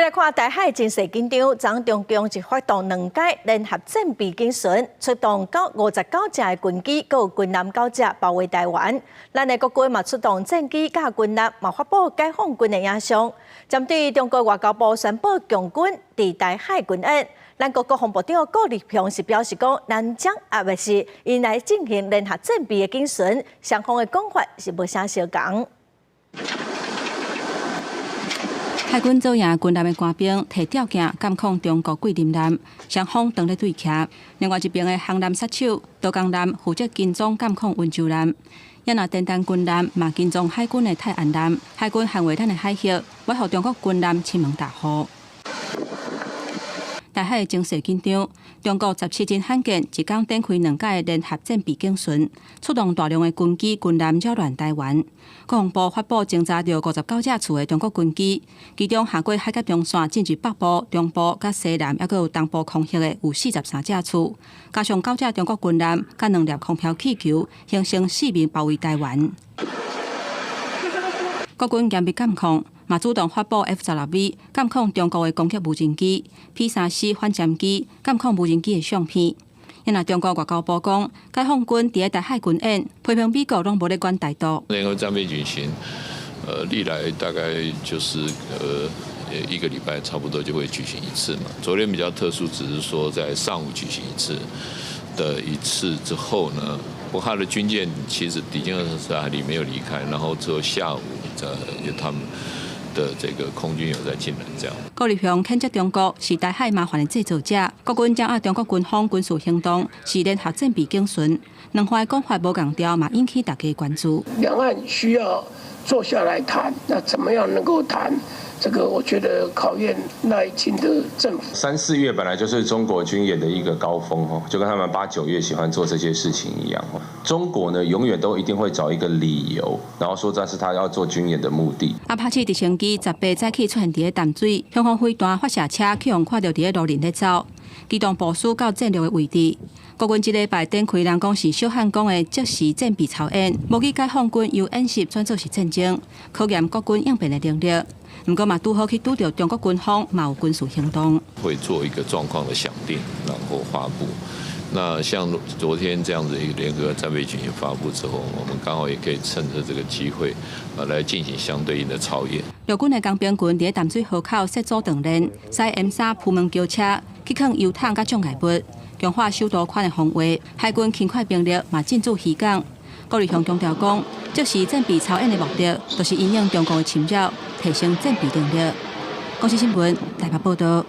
來看台海情勢緊張，昨中共就發動兩屆聯合戰備警巡，出動到59隻的軍機，閣有軍艦九隻包圍台灣。咱的國軍嘛出動戰機佮軍艦，嘛發布解放軍的影像。針對中國外交部宣布共軍佇台海軍演，咱國國防部長顧立雄是表示講，南將抑或是𪜶來進行聯合戰備的警巡，雙方的講法是無啥相仝。海軍組營軍艦的官兵提吊鏡監控中國桂林艦，雙方當咧對徛。另外一邊的航艦殺手刀江艦負責跟蹤監控溫州艦，也若電單軍艦嘛跟蹤海軍的泰安艦，海軍捍衛咱的海域，欲予中國軍艦侵門踏戶。台海情勢緊張，中國17日罕見一工展開兩屆聯合戰備警巡，出動大量的軍機、軍艦擾亂台灣。國防部發布偵查著59架次的中國軍機，其中橫過海峽中線進入北部、中部佮西南，抑閣有東部空域的有43架次，加上九隻中國軍艦佮兩粒空飄氣球，形成四面包圍台灣。國軍嚴密監控，嘛主動發布 F-16V 監控中國的攻擊無人機、P-3C 反潛機監控無人機的相片。若中國外交部講，解放軍佇台海軍演，批評美國攏無咧管台獨。聯合戰備警巡，歷來大概就是一個禮拜差不多就會舉行一次嘛。昨天比較特殊，只是說在上午舉行一次的一次之後呢，不過他的軍艦其實抵近24海里沒有離開，然後之後下午在有他們的這個空軍有在進來，這樣。顧立雄譴責中國是台海麻煩的製造者，國軍掌握中國軍方軍事行動是聯合戰備警巡，兩方的講法無仝調，嘛引起大家關注。兩岸需要坐下來談，那怎麼樣能夠談？這個我覺得考驗賴清德政府。三四月本來就是中國軍演的一個高峰哦，就跟他們八九月喜歡做這些事情一樣。中國呢，永遠都一定會找一個理由，然後說這是他要做軍演的目的。阿帕奇直升機18早起出現佇咧淡水，向方飛彈發射車去予看著佇咧路林咧走，機動部署到戰略的位置。國軍這禮拜展開人講是小漢光的即時戰備操演，模擬解放軍由演習轉做是戰爭，考驗國軍應變的能力。毋過嘛，拄好去拄著中國軍方嘛有軍事行動，會做一個狀況的想定，然後發布。那像昨天這樣子一個聯合戰備警巡發布之後，我們剛好也可以趁着這個機會，啊，來進行相對應的操演。陸軍的工兵群佇淡水河口設組鍛鍊，駛 M3鋪門轎車去囥油桶佮障礙物，強化首都圈的防衛。海軍輕快兵力嘛進駐漁港。顧立雄強調講，這是戰備操演的目的，就是因應中國的侵擾，提升戰備能力。公視新聞台北報道。